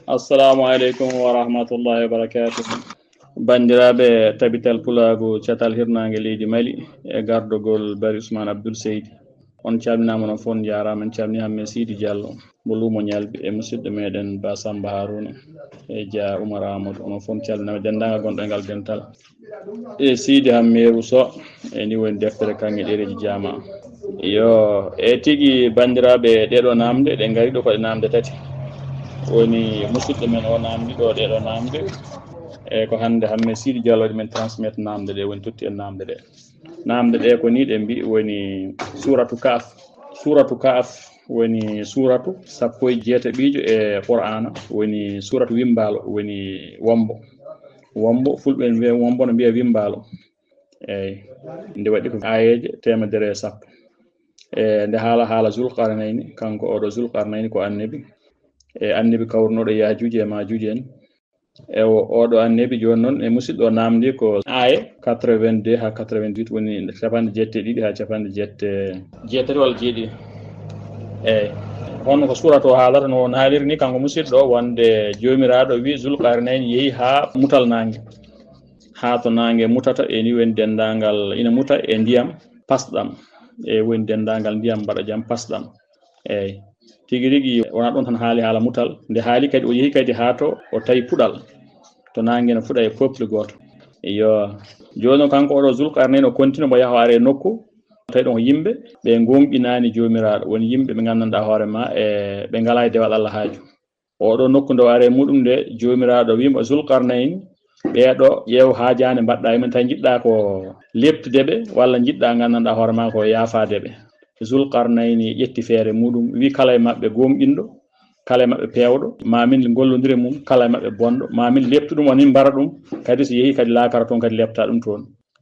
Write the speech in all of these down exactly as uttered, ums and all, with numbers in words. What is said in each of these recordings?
Assalamu aleykum wa rahmatullahi wa barakatuh. Banndiraaɓe Tabital Pulaagu, Catal Hirnaange Leydi Mali, e gardogol Bari Usmaan Abdul Seydi, on calminaama, onon fof njaaraama. En calminii Hamme Sidi Diallo mo Luumo Ñalbi, e musidɗo meɗen Ba Samba Haruna, e Dia Oumar Amadou, onon fof calminaama, denndaangal gonɗo e ngal dental. E Sidi Hammeeru Sow, e ni woni deftere Kaŋŋe Ɗereeji Jaama. Yo, e tigi banndiraaɓe, ɗeɗo naamnde, ɗe ngari ɗo ko ɗe naamnde tati. Woni musidɗo men o naamndi ɗo ɗeɗo naamnde. E ko hannde Hamme Sidi Diallo waɗi men transmettre naamnde ɗe, woni totti en naamnde ɗe. Naamnde ɗe ko ni ɗe mbi woni suuratu Kaaf. Suuratu Kaaf woni suuratu sappo e jeetaɓiijo e Qur'aana, woni suuratu wimbaalo, woni wombo. Wombo, fulɓe en mbiya wombo, no mbiya wimbaalo. Eyi, nde waɗi ko aayeeje teemedere e sappo. E nde haala, haala Zulqarnayni, kanko oɗo Zulqarnayni ko annabi. E annabi kawrunooɗo Yaajuuji e Maajuuji en. E o-, oɗo annabi jooni noon, e musidɗo o naamndi ko aaye quatre-vingt-deux haa quatre-vingt-huit, woni capanɗe jeetati e ɗiɗi haa capanɗe jeetati, jeetati walla jeeɗiɗi. Eyi, hono ko suuratu o haalata, no on haaliri ni, kanko musidɗo o, wonde Joomiraaɗo wi Zulqarnayni yehi haa mutal naange, haa to naange mutata, e ni woni denndaangal ina muta e ndiyam pasɗam, e woni denndaangal ndiyam mbaɗa jam pasɗam. Eyi, tigi rigi wonaa ɗum tan haali haala mutal, nde haali kadi o yehi kadi haa to o tawi puɗal, to naange no fuɗa e peuple gooto. Iyo, jooni noon kanko oɗo Zulqarnayni o continue mo yaha o ara e nokku, tawi ɗon ko yimɓe ɓe gooŋɗinaani Joomiraaɗo, woni yimɓe ɓe nganndanɗaa hoore ma e ɓe ngalaa e dewal Allah haaju. Oɗo nokku nde o ari e muɗum nde, Joomiraaɗo wi'i mo, Zulqarnayni, ɓeeɗo ƴeew haajaande mbaɗɗaa e mum, tawi njiɗɗaa ko leeptude ɓe, walla njiɗɗaa nganndanɗaa hoore maa ko yaafaade ɓe. Zulqarnayni ƴetti feere muɗum, wi'i kala e maɓɓe gooŋɗinɗo, kala e maɓɓe peewɗo, ma min ngollondire mum, kala e maɓɓe bonɗo, ma min leeptu ɗum, woni min mbara ɗum, kadi so yehi kadi laakara toon kadi leepta ɗum toon.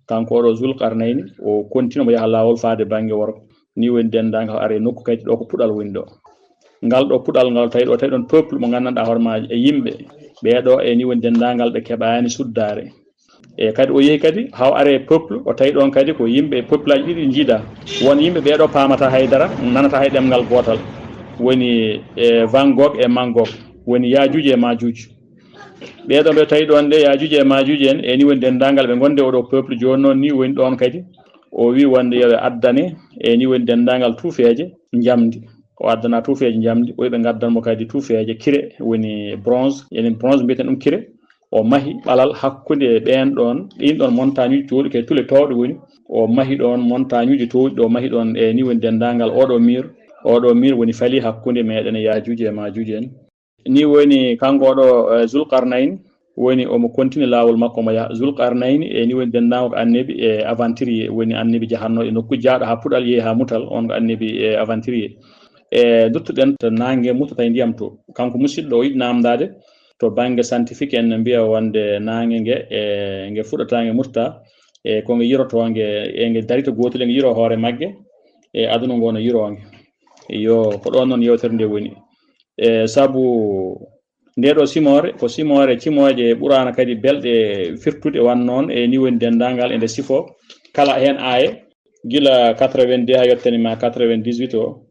Kanko oɗo Zulqarnayni, o continue mo yaha laawol faade bannge worgo. Ni woni denndaangal o ari e nokku kadi ɗo ko puɗal woni ɗo. Ngal ɗo puɗal ngal tawi ɗo, tawi ɗon peuple mo nganndanɗaa hoore ma e yimɓe. Ɓeeɗo e ni woni denndaangal ɓe keɓaani suddaare. E kadi o yehi kadi haa o ari e peuple, o tawi ɗon kadi ko yimɓe, peuple aji ɗiɗi njiida. Won yimɓe ɓeeɗo paamata haydara, nanata hay ɗemngal gootal. Woni e Van Gogh e Magog, woni Yaajuuji e Maajuuji. Ɓeeɗo ɓe tawi ɗoon nde, Yaajuuji e Maajuuji en, e ni woni denndaangal ɓe ngonde oɗo peuple jooni noon, ni woni ɗoon kadi. O wi wonde yo ɓe addane, e ni woni denndaangal tuufeeje njamndi. O addana tuufeeje njamndi, o wi ɓe ngaddan mo kadi tuufeeje kire, woni bronze, enen bronze mbiyeten ɗum kire. O mahi ɓalal hakkunde ɓeen ɗoon, ɗiin ɗoon montagne uji toowɗi, kay tule toowɗe woni. O mahi ɗoon montagne uji toowɗi, ɗo mahi ɗoon, e ni woni denndaangal oɗo mur. Oɗo mur woni fali hakkunde meɗen e Yaajuuji e Maajuuji en. Ni woni kanko oɗo, eh, Zulqarnayni, woni omo continue laawol makko mo yaha. Zulqarnayni, e ni woni denndaangal ko annabi e aventurier, woni annabi jahanno e nokku jaaɗo haa puɗal yehi haa mutal, on ko annabi e aventurier. E duttuɗen to naange mutata e ndiyam to. Kanko musidɗo o yiɗi naamndaade to bannge scientifique en no mbiya wonde naange nge, e nge fuɗata nge mutta, e ko nge yiroto nge, e nge darita gootel, e nge yiro hoore magge, e aduna ngo no yiro nge. Yo, ko ɗoon noon yewtere nde woni. E sabu nde ɗo simoore, ko simoore, cimooje ɓuraana kadi belɗe firtude wan noon, e ni woni denndaangal e nde sifo kala heen aaye, gila quatre-vingt-deux haa yottani ma quatre-vingt-dix-huit o,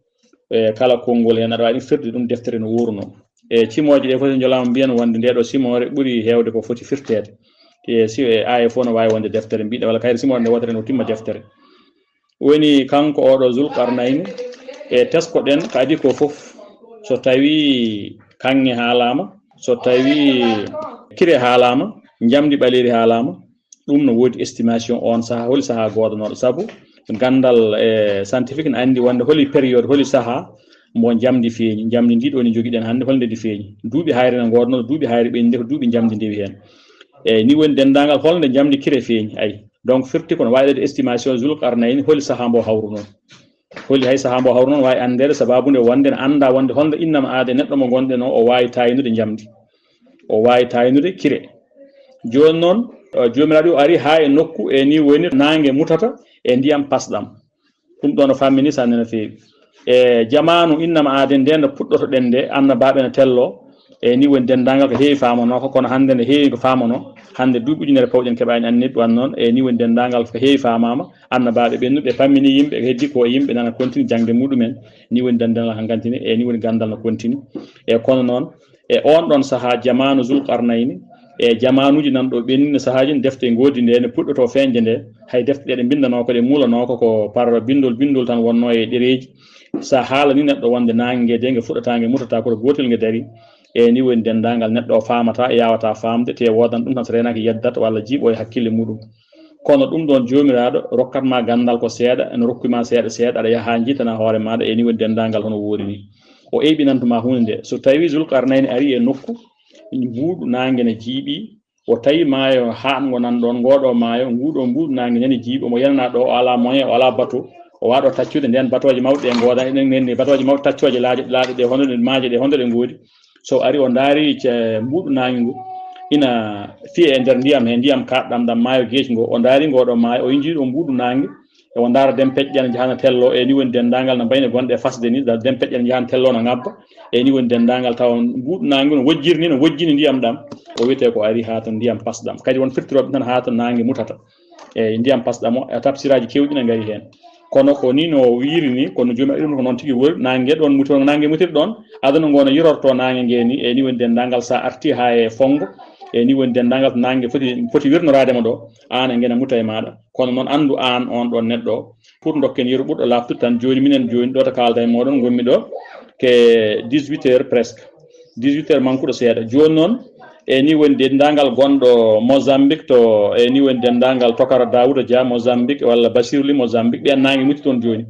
e kala konngol heen aɗa waawi ɗum firde ɗum deftere no wuurno. E cimooje ɗe fof so njolaama mbiyan wonde nde ɗo simoore ɓuri heewde ko foti firteede. E si, e aaye fof no waawi wonde deftere mbiɗa, walla kayre simoore nde wootere no timma deftere. Woni kanko oɗo Zulqarnayni, e tesko ɗen kadi ko fof, so tawi kaŋŋe haalaama, so tawi kire haalaama, njamndi ɓaleeri haalaama, ɗum no woodi estimation on saha, holi saha goodanooɗo, sabu ganndal e scientifique ne anndi wonde holi période, holi saha mo njamndi feeñi, njamndi ndi ɗo ni njogiɗen hannde, holnde ndi feeñi, duuɓi hayre ne ngoodnoo, duuɓi hayre ɓenni, ko duuɓi njamndi ndewi heen. E ni woni denndaangal holnde njamndi kire feeñi, ay. Donc firti ko no waawi waɗde estimation Zulqarnayni holi saha mbo hawru noon. Holi hay saha mbo hawru noon waawi anndeede sababu nde wonde ne annda wonde holnde innama aade neɗɗo mo ngonɗen o, o waawi taaynude njamndi. O waawi taaynude kire. Jooni noon, eh, Joomiraaɗo o ari haa e nokku e ni woni naange mutata e ndiyam pasɗam. Ɗum ɗo no fammini sanne no feewi. E jamaanu innama aaden nde no puɗɗotoɗen nde, annabaaɓe no tello, e ni woni denndaangal ko heewi faamonoo ko, kono hannde nde heewi ko faamonoo. Hannde duuɓi ujunere pawɗen keɓaani annabi wan noon, e ni woni denndaangal ko heewi faamaama. Annabaaɓe ɓennuɓe pammini yimɓe, heddi ko yimɓe nana kontini jaŋde muɗumen. Ni woni denndaangal ko ngantini, e ni woni ganndal no kontini. E kono noon, E on ɗon sahaa, jamaanu Zulqarnayni, e jamaanuuji nan ɗo ɓenni, sahaaji ɗin, defte ngoodi nde ne puɗɗoto feeñde nde, hay defte ɗe ɗe mbinndanoo ko, ɗe muulanoo ko, ko par binndol binndol tan wonnoo e ɗereeji. So a haalanii neɗɗo wonde naange nge de nge fuɗataa, nge mutataa, ko to gootel nge darii. E ni woni denndaangal neɗɗo o faamataa, yaawataa faamde, te woodan ɗum tan, so reenaaki yeddat walla jiiɓo e hakkille muuɗum. Kono ɗum ɗon Joomiraaɗo rokkat ma ganndal ko seeɗa, ene rokki ma seeɗa seeɗa, aɗa yaha haa njiitanaa hoore maaɗa, e ni woni denndaangal hono woori ni. O eyɓinanto ma huunde nde. So tawii Zulqarnayni arii e nokku, mbuuɗu naange ne jiiɓii, o tawi maayo haaɗngo nan ɗon, ngoo ɗoo maayo, nguu ɗoo mbuuɗu naange nani jiiɓi, omo yenanaa ɗo, o alaa moyen, o alaa bateau, o waawa ɗo taccude, ndeen batooje mawɗe ɗe ngooda, eɗen nganndi batooje mawɗe taccooje laaje, laaɗe ɗe, hono ɗe maaje ɗe, hono ɗe ngoodi. So o ari o ndaari ce-, mbuuɗu naange ngu, ina fiya e nder ndiyam he, ndiyam kaaɗɗam ɗam, maayo geec ngo, o ndaari ngoo ɗoo maayo, o injii ɗo mbuuɗu naange, e o ndaara dempeƴƴe ɗe ne njahana tello, e ni woni denndaangal no mbayno gonɗe e fasde ni, da-, dempeƴƴe ɗe ne njahana tello no ngabba, e ni woni denndaangal tawa mbuuɗu naange no wojjiri ni, no wojjini ndiyam ɗam, o wiyetee ko ari haa to ndiyam pasɗam. Kadi won firtirooɓe tan haa to naange mutata. E ndiyam pasɗam o, e tafsiraaji keewɗi ne ngari heen. Kono ko ni no wiiri ni, kono joomum ɗum ko noon tigi wori, naange ɗon muti, naange mutiri ɗon, aduna ngo no yirorto naange nge ni, e ni woni denndaangal so a arti haa e fonngo, e ni woni denndaangal to naange foti, foti wirnoraade mo ɗo, aan e ngena muta e maaɗa. Kono noon anndu aan on ɗon neɗɗo o, pour dokken yeru ɓurɗo laaɓtude tan, jooni minen jooni ɗo to kaalda e mooɗon ngonmi ɗo, ke dix-huit heures presque. Dix-huit heures mankuɗo seeɗa. Jooni noon, e ni woni denndaangal gonɗo Mozambique to, e ni woni denndaangal Tokara Daouda Dia Mozambique walla Basiru Li Mozambique, ɓen naange muti toon jooni.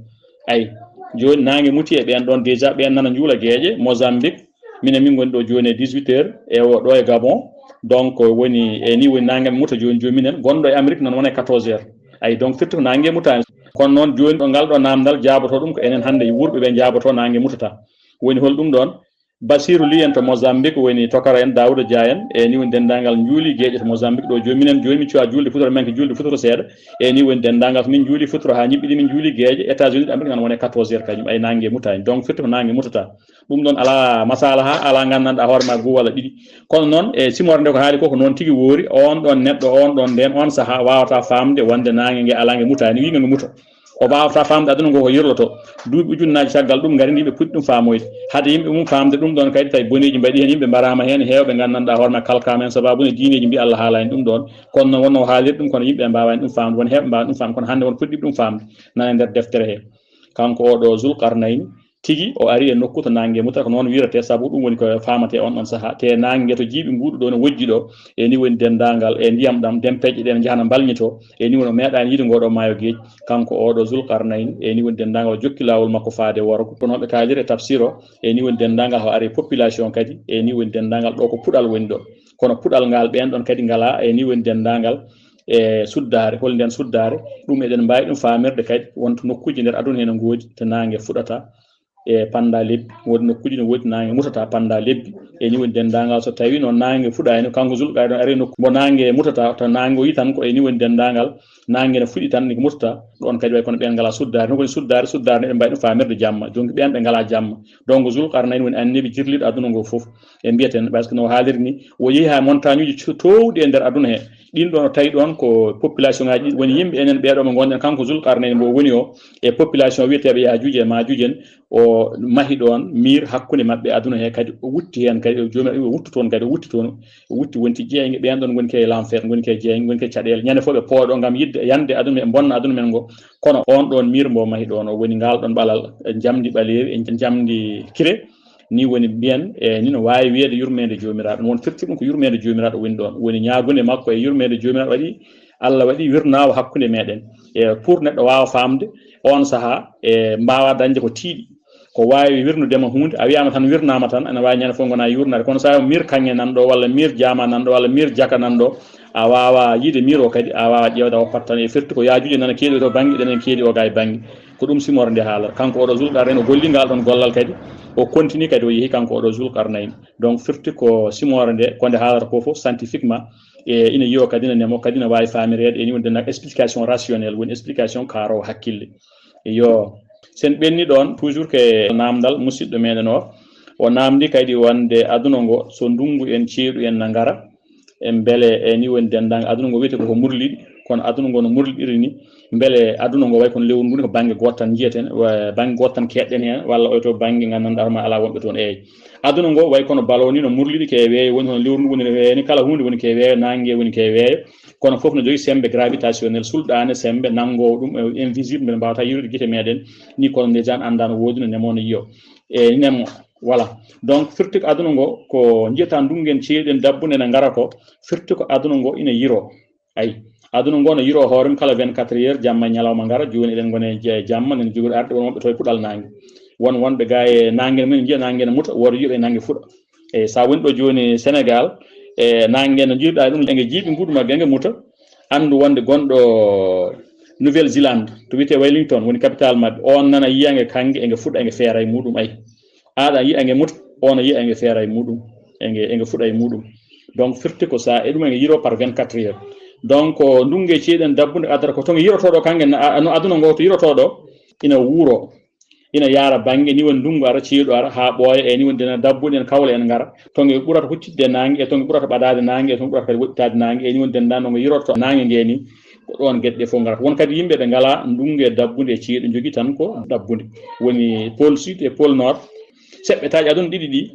Ay, jooni naange muti e ɓen ɗon déjà, ɓen nana njuula geeƴe Mozambique. Minen min ngoni ɗo jooni e dix-huit heures, e o ɗo e Gabon. Donc woni, e ni woni naange muta jooni jooni minen. Gonɗo e Amérique noon wona e quatorze heures. Ay, donc firti ko naange mutaani. Kono noon jooni ɗo ngal ɗo naamndal jaaboto ɗum ko enen hannde wuurɓe ɓe jaaboto naange mutata. Woni hol ɗum ɗon? Basiru Li en to Mozambique, woni Tokara en, Daouda Dia en, e ni woni denndaangal njuuli geeƴe to Mozambique ɗo. Jooni minen jooni min cuwa juulde futuro, min ke juulde futuro seeɗa. E ni woni denndaangal so min njuuli futuro haa ñiɓɓiɗi min njuuli geeƴe, États-Unis d'Amérique nan wona e quatorze heures kañum, ay naange mutaani. Donc firti ko naange mutata. Ɗum ɗon alaa masalaha, alaa nganndanɗaa hoore ma goo walla ɗiɗi. Kono noon e simoore nde ko haali ko, ko noon tigi woori, on ɗon neɗɗo, on ɗon ndeen, on sahaa waawataa faamde wonde naange nge alaa, nge mutaani, wiyi nge nge muta. O waawataa faamde aduna ngo ko yirloto. Duuɓi ujunnaaji caggal ɗum ngari ndi yimɓe puɗɗi ɗum faamoyde. Hade yimɓe mum faamde ɗum ɗon kadi, tawi boneeji mbaɗi heen, yimɓe mbaraama heen, heewɓe nganndanɗaa hoore ma kalkaama heen, sababu ne diineeji mbi Allah haalaani ɗum ɗon. Kono noon wonno o haaliri ɗum, kono yimɓe mbaawaani ɗum faamde, won heewɓe mbaawaani ɗum faamde, kono puɗɗiiɓe ɗum faamde nana e nder deftere he. Kanko oɗo Zulqarnayni, tigi o ari e nokku to naange mutata, ko noon wiirete, sabu ɗum woni ko faamate on ɗon sahaa. Te naange to jiiɓi mbuuɗu ɗo no wojji ɗo, e ni woni denndaangal e ndiyam ɗam, dempeƴƴe ɗen njahana mbalñito, e ni woni o meeɗaani yiide ngoo ɗo maayo geec. Kanko oɗo Zulqarnayni, e ni woni denndaangal o jokki laawol makko faade worgo. Kono ɓe kaaliri e tafsir o, e ni woni denndaangal o ari e population kadi, e ni woni denndaangal ɗo ko puɗal woni ɗo. Kono puɗal ngal ɓeen ɗon kadi ngalaa, e ni woni denndaangal e suddaare, hol nden suddaare, ɗum eɗen mbaawi ɗum faamirde kadi, wonto nokkuuji nder aduna hene ngoodi to naange fuɗata e pannda lebbi, woodi nokkuuji no woodi naange mutata pannda lebbi, e ni woni denndaangal so tawii noon naange fuɗaani, kanko Zulqarnayni ari nokku mbo naange mutata, to naange o yi tan ko e ni woni denndaangal naange no fuɗi tan ni ko mutata, ɗoon kadi way kono ɓeen ngalaa suddaare, no woni suddaare, suddaare ne ɓe mbaawi ɗum faamirde jamma, donc ɓeen ɓe ngalaa jamma, donc Zulqarnayni woni annabi jirliiɗo aduna ngo fof, e mbiyaten, parce que no haaliri ni, o yehi haa montagne uji co-, toowɗi e nder aduna he, ɗin ɗoon o tawi ɗoon ko population ngaaji ɗiɗi woni yimɓe enen ɓeeɗo mo ngonɗen, kanko Zulqarnayni mbo woni o e population wiyeteeɓe Yaajuuji e Maajuuji en, o mahi ɗoon miir hakkunde maɓɓe aduna he, kadi o wutti heen, kadi o joomiraɗo o wuttu toon, kadi o wutti toon, o wutti wonti jeeynge, ɓeen ɗoon ngoni ke l'enfer, ngoni ke jeeynge, ngoni ke caɗeele. Ñande fof ɓe pooɗo ngam yiɗde yande aduna men, bonna aduna men ngo. Kono oon ɗoon miir mbo mahi ɗoon, o woni ngaal ɗoon ɓalal, e njamndi ɓaleeri, e njamndi kire, ni woni mbiyen, e ni no waawi wiyeede yurmeende Joomiraaɗo. Ɗum won firti ɗum ko yurmeende Joomiraaɗo woni ɗoon. Woni ñaagunde makko e yurmeende Joomiraaɗo waɗi, Allah waɗi wirnaawo hakkunde meɗen. E pour neɗɗo waawa faamde oon sahaa, e mbaawa dañde ko tiiɗi. Ko waawi wirnude ma huunde, a wiyaama tan wirnaama tan, ene waawi ñande fof ngona yurnaade. Kono so a miir kaŋŋe nan ɗo, walla miir jaama nan ɗo, walla miir jaka nan ɗo, a waawa yiide miir o kadi, a waawa ƴeewde a woppat tan. E firti ko yaajuuji nana keedi to bannge, ɗen en keedi o ga e bannge. Ko ɗum simoore nde haalata. Kanko oɗo Zulqarnayni o golli ngal ɗon gollal kadi, o continue kadi o yehi kanko oɗo Zulqarnayni. Donc firti ko simoore nde, ko nde haalata ko fof scientifiquement, e ina yiyo kadi ina nemo, kadi ina waawi faamireede, e ni woni dennak explication rationnelle, woni explication kaaroowo hakkille. Yo, sen ɓenni ɗoon, toujours ke naamndal musidɗo meɗen o, o naamndi kadi wonde aduna ngo, so ndunngu en ceeɗu en na ngara, en mbele e ni woni denndaangal aduna ngo wiyetee ko murliɗi, kono aduna ngo no murliɗiri ni, mbele aduna ngo way kono lewru ndu ni ko bannge gooto tan njiyeten, wa-, bannge gooto tan keɗɗen heen, walla oy to bannge nganndanɗaa hoore ma alaa wonɓe toon, eey. Aduna ngo way kono ballon ni no murliɗi ke weeyo, woni hono lewru ndu woni weeyo ni, kala huunde woni ke weeyo, naange woni ke weeyo, kono fof no jogii semmbe gravitationnel, sulɗaane semmbe nanngoowo ɗum, eh, invisible, mbeɗa mbaawataa yiirude gite meɗen, ni kono ndejan anndaa no woodi no nemoo no yiyo. E nemo, voilà. Donc, firti ko aduna ngo, ko njiyata ndungu en ceeɗu en dabbunde ene ngara ko, firti ko aduna ngo ina yiro. Ayi, aduna ngo no yiro hoore mum kala vingt-quatre heures, jamma e ñalawma ngara, jooni eɗen ngoni e je-, jamma, enen jogiiɗo arde, won wonɓe to e puɗal naange. Won wonɓe ga e naange, min njiya naange ne muta, wooto yiyoɓe naange fuɗa. E sa woni ɗo jooni Sénégal, e naange no jiiɗa ɗum, enge jiiɓi mbuɗu magge, enge muta. Anndu wonde gonɗo Nouvelle-Zélande, to wiyetee Wellington, woni capital maɓɓe. On nana yiya nge kange, enge fuɗa, enge feera e muɗum, ayi. Aɗa yiya nge muta, on yiya enge feera e muɗum, enge, enge fuɗa e muɗum. Donc, firti ko sa, e ɗum enge yiro par vingt-quatre heures. Donc, ko ndungu e ceeɗu en dabbunde adata ko to nge yirotoɗo kange, na-, a-, no aduna ngo to yirotoɗo, ina wuuro, ina yaara bannge, ni woni ndungu ara, ceeɗu ara, haa ɓooya, e ni woni dena dabbunde en kawle en ngara. To nge ɓurata huccitde naange, e to nge ɓurata ɓadaade naange, e to nge ɓurata kadi woɗɗitaade naange, e ni woni denndaange nge yirorto naange nge ni, ko ɗoon geɗe ɗe fof ngarata. Won kadi yimɓe ɓe ngalaa ndungu e dabbunde e ceeɗu, njogii tan ko dabbunde. Woni pôle sud e pôle nord. Seɓɓetaaji aduna ɗiɗi ɗi,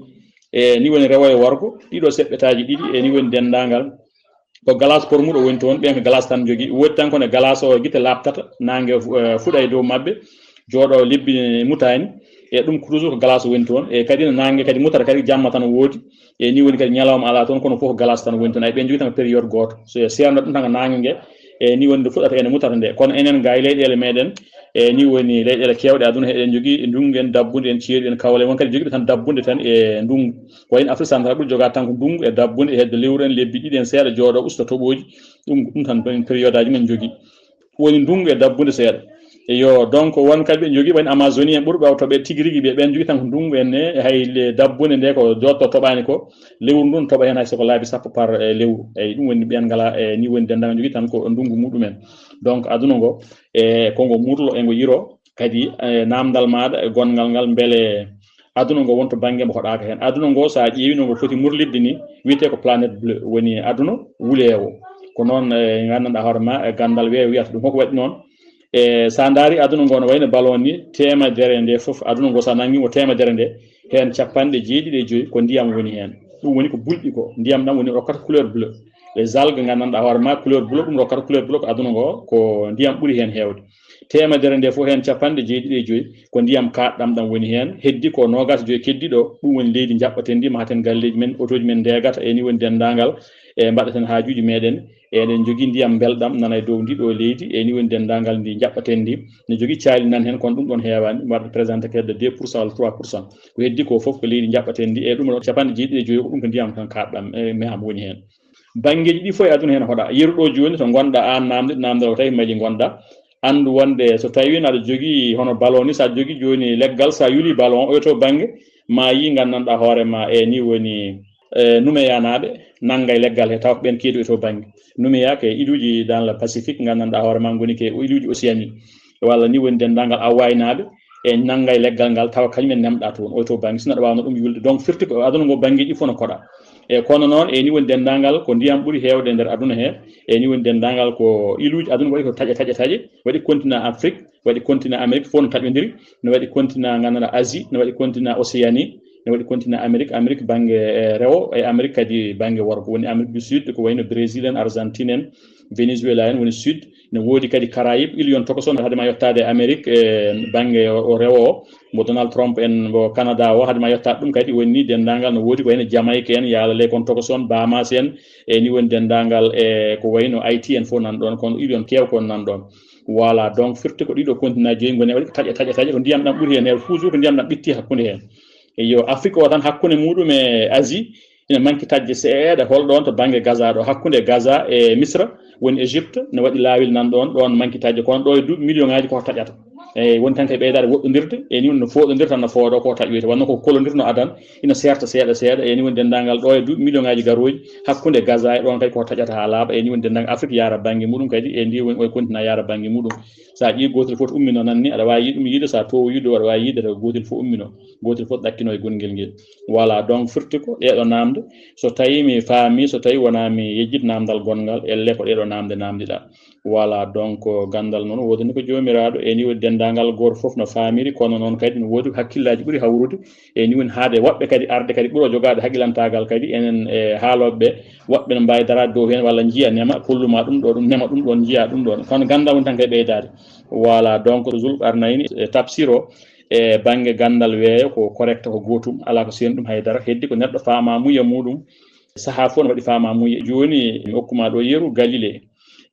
e ni woni rewo e worgo, ɗiɗo seɓɓetaaji ɗiɗi, e ni woni denndaangal. Ko glace pour muɗo woni toon, ɓen ko glace tan njogii. Woodi tan ko nde glace o gite laaɓtata, naange, eh, fuɗa e dow maɓɓe, jooɗo lebbi mutaani, e ɗum toujours ko glace woni toon. E kadi no naange kadi mutata kadi jamma tan woodi. E ni woni kadi ñalawma alaa toon, kono fof ko glace tan woni toon. Ay, ɓen njogii tan ko période gooto. So seerno ɗum tan ko naange nge, e ni woni nde fuɗata ene mutata nde. Kono enen ga e leyɗeele meɗen, e ni woni leyɗeele keewɗe aduna, eɗen njogii ndungu en, dabbunde en, ceeɗu en, kawle, won kadi jogiiɓe tan dabbunde tan e ndungu. Ko wayno Afrique centrale ɓuri jogaade tan ko ndungu e dabbunde e hedde lewru en, lebbi ɗiɗi en seeɗa jooɗo usta toɓooji. Ɗum, ɗum tan ɗon période aji men njogii. Woni ndungu e dabbunde seeɗa. Eyo, donc won kadi ɓe njogii wayno Amazonie en ɓurɓe o toɓe tigi rigi ɓe, ɓen njogii tan ko ndungu en ne, hay le dabbunde nde ko jooɗto toɓaani ko, lewru ndun toɓa heen hay soko laabi sappo par, eh, lewru. Eyi, ɗum woni ɓen ngala, eh, ni woni denndaangal njogii tan ko ndungu muɗumen. Donc aduna ngo, e ko ngo murlo e ngo yiro, kadi, eh, namdal maaɗa e gonngal ngal, mbele aduna ngo wonto bannge mo hoɗaaka heen. Aduna ngo, so a ƴeewi no ngo foti murlidde ni, wiyetee ko planète bleue, woni aduna wuleewo. Ko noon, eh, nganndanɗaa hoore ma, e ganndal weeyo wiyata ɗum. Hoko waɗi noon? E so a ndaari aduna ngo no wayno ballon ni, teemedere nde fof, aduna ngo so a nanngi ngo teemedere nde, heen capanɗe jeeɗiɗi e joyi ko ndiyam woni heen. Ɗum woni ko bulɓi ko, ndiyam ɗam woni rokkata couleur bleu. Les algues nganndanɗaa hoore ma couleur bleu, ɗum rokkata couleur bleu ko aduna ngo, ko ndiyam ɓuri heen heewde. Teemedere nde fof heen capanɗe jeeɗiɗi e joyi ko ndiyam kaaɗɗam ɗam woni heen. Heddi ko noogaas e joyi keddiiɗo, ɗum woni leydi njaɓɓaten ndi, mahaten galleeji men, otooji men ndeegata, e ni woni denndaangal, e mbaɗaten haajuuji meɗen. Eɗen njogii ndiyam mbelɗam nana e dow ndi ɗo leydi, e ni woni denndaangal ndi njaɓɓaten ndi. Ne jogii caali nan heen, kono ɗum ɗon heewaani, waɗa présenté kedde deux pour cent walla trois pour cent. Ko heddi ko fof ko leydi njaɓɓaten ndi, e ɗum ɗo capanɗe jeeɗiɗi e joyi ko ɗum ko ndiyam tan kaaɗɗam, e meham woni heen. Banngeeji ɗi fof e aduna heen hoɗa. Yeru ɗo jooni to ngonɗa aan, naamnde, naamnde o tawi Mali ngonɗa. Anndu wonde so tawi aɗa jogii hono ballon ni, so a jogii jooni leggal, so a yuli ballon o to bannge, ma yi nganndanɗaa hoore ma, e ni woni, e Numeyanaaɓe nannga e leggal he, tawa ko ɓen keedu e to bannge. Numeya ko e iluuji dans le Pacifique, nganndanɗaa hoore ma ngoni ke iluuji Océanie. Walla ni woni denndaangal Awaaynaaɓe, e nannga e leggal ngal, tawa kañum en nemɗa toon, o to bannge, sino aɗa waawno ɗum yulde. Donc, firti ko aduna ngo banngeeji ɗi fof no koɗa. E kono noon, e ni woni denndaangal ko ndiyam ɓuri heewde e nder aduna he, e ni woni denndaangal ko iluuji aduna waɗi ko taƴe, taƴe, taƴe, waɗi continent Afrique, waɗi continent Amérique, fof no taƴondiri, no waɗi continent nganndanɗaa Asie, no waɗi continent Océanie, no waɗi continent Amérique, Amérique bannge, e, rewo, e Amérique kadi bannge worgo, woni Amérique du Sud, ko wayno Brésil en, Argentine en, Venezuela en woni Sud, ne woodi kadi Caraïbe, iluyon tokoson, hade ma yottaade Amérique, e bannge o, o rewo o, mo Donald Trump en, mo Canada o, hade ma yottaade ɗum kadi woni ni denndaangal no woodi ko wayno Jamaïque en, yaala ley kon tokoson, Bahamas en, e ni woni denndaangal e ko wayno Haïti en fof nan ɗoon, kono iluyon keew kon nan ɗoon. Voilà, donc firti ko ɗiɗo continent joyi ngoni waɗi ko taƴa, taƴa, taƴa, ko ndiyam ɗam ɓuri heen heewde, toujours ko ndiyam ɗam ɓitti hakkunde heen. Eyo, Afrique o tan hakkunde muɗum e Asie, ina manki taƴde seeɗa, hol ɗoon to bannge Gaza ɗo, hakkunde Gaza e Misra, woni Égypte, ne waɗi laawol nan ɗoon, ɗoon manki taƴde, kono ɗo e duuɓi million ŋaaji koko taƴata. Eyi, woni tan kay ɓeydaade woɗɗondirde, e ni woni no fooɗondirta, no fooɗo ko taƴoyta, wonno ko kolondirno adan, ina seerta seeɗa seeɗa, e ni woni denndaangal ɗo e duuɓi miliyonŋaaji garooji hakkunde Gaza e ɗon kay ko taƴata haa laaɓa, e ni woni denndaangal Afrik yaara bannge muɗum kadi, e ndi woni oye continent yaara bannge muɗum. So a ƴii gootel fof ummino nan ni, aɗa waawi yiɗum yiide, so a toowoyi dow, aɗa waawi yiide taw gootel fof ummino, gootel fof ɗakkino e gonngel ngel. Voilà, donc firti ko ɗeeɗo naamde, so tawi mi faami, so tawi wonaa mi yejjit naamndal gonngal, elle ko ɗeeɗo naamde naamndiɗaa. Voilà, donc ganndal noon woodani ko joomiraaɗo, e ni woni denndaangal gooto fof no faamiri, kono noon kadi no woodi ko hakkillaaji ɓuri hawrude, e ni woni haade woɓɓe kadi arde kadi ɓuro jogaade haqilantaagal kadi enen e haalooɓe ɓe, woɓɓe no mbaawi daraade dow heen walla njiya nema, kolluma ɗum ɗo, ɗum nema ɗum ɗoon, njiya ɗum ɗoon. Kono ganndal woni tan kay ɓeydaade. Voilà, donc Zul Qarnayni e Tafsir o, e bannge ganndal weeyo ko correct, ko gootum, alaa ko seeni ɗum haydara. Heddi ko neɗɗo faama muya muɗum, sahaa fof no waɗi faama muya. Jooni mi hokkuma ɗo yeru Galilée.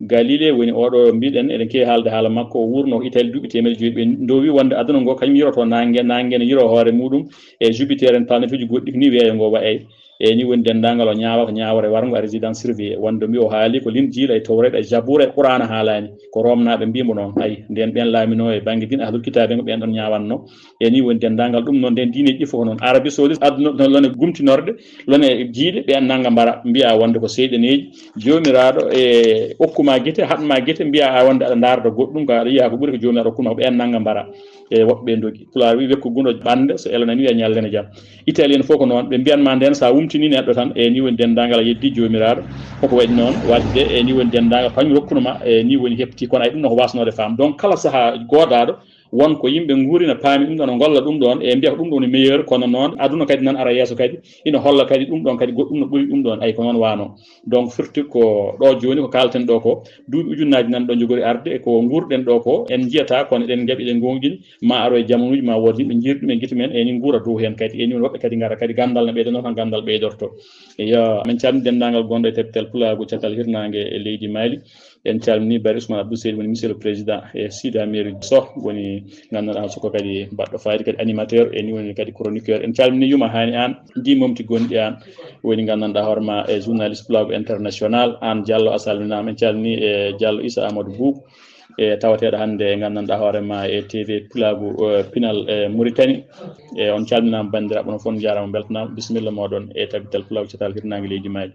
Galilée woni oɗo mbiɗen, eɗen keewi haalde haala makko, o wuurno ko Italie duuɓi teemedde joyi. Ɓe ndowi wonde aduna ngo kañum yiroto naange, naange ne yiro hoore muɗum, e Jupiter en, planetuuji goɗɗi ko ni weeyo ngo wa'ay. E ni woni denndaangal o ñaawa ko ñaawore warngo, a résidence surveillée. Wonde mbi o haali ko Linjiila e Tawreeta e Jabuura e Quraana haalaani. Ko Roomnaaɓe mbii mo noon. Ayi, nden ɓeen laaminoo e bannge diine ahlul kitaabe ko ɓeen ɗoon ñaawanno. E ni woni denndaangal ɗum noon, nden diineeji ɗi fof noon. Arabie Saoudite adduno ɗoon lone gumtinorde, lone jiiɗe, ɓeen nannga mbara, mbiya wonde ko seyɗaneeji. Joomiraaɗo e okkuma gite, haɗma gite, mbiya a wonde aɗa ndaarda goɗɗum, ko aɗa yiya ko ɓuri ko Joomiraaɗo okkuma ko ɓeen nannga mbara. E woɓɓe ndogi. Pulaar wi wekku gundo ɓannde, so elo nani wiya ñalde ne jam. Italien fof ko noon, ɓe mbiyan ma nden sa wumtini neɗɗo tan, e ni woni denndaangal a yeddi Joomiraaɗo. Koko waɗi noon, waɗde e ni woni denndaangal ko kañum rokkuno ma, e ni woni heɓti, kono ay ɗum no ko wasnoode faam. Donc kala sahaa goodaaɗo, won ko yimɓe nguurina paami ɗum ɗoon, no ngolla ɗum ɗoon, e mbiya ko ɗum ɗo woni meilleur, kono noon aduna kadi nan ara yeeso kadi, ina holla kadi ɗum ɗoon kadi goɗɗum no ɓuri ɗum ɗoon, ay ko noon waano. Donc firti ko ɗo jooni ko kaalten ɗo ko, duuɓi ujunnaaji nan ɗo njogori arde, ko nguurɗen ɗo ko, en njiyata, kono eɗen njaɓi, eɗen ngoongɗini, ma aro e jamanuuji, ma wood yimɓe njiiri ɗum e gite men, e ni nguura dow heen kadi, e ni woni woɓɓe kadi ngara kadi, ganndal ne ɓeydano, tan ganndal ɓeydorto. Yo, min calmini denndaangal gonɗo e Teptel Pulaagu Catal Hirnaange e leydi Mali. En calmini Bari Ousmane Abdou Seydi, woni monsieur le président, e Sidi Amirou Sow, woni nganndanɗaa soko kadi baɗɗo fayida, kadi animateur, e ni woni kadi chroniqueur. En calmini Yuma Hani Aan, ndi momti gonɗi aan, woni nganndanɗaa hoore ma e journaliste Pulaagu International, aan Diallo a salminaama. En calmini e Diallo Issa Amadou Boub, e tawateeɗo hannde nganndanɗaa hoore ma e T V Pulaagu, eh, Pinal, eh, Mauritanie. E on calminaama banndiraaɓe, onon fof on njaaraama, mbeltanaama. Bisimilla mooɗon e Tabital Pulaagu Catal Hirnaange leydi Mali.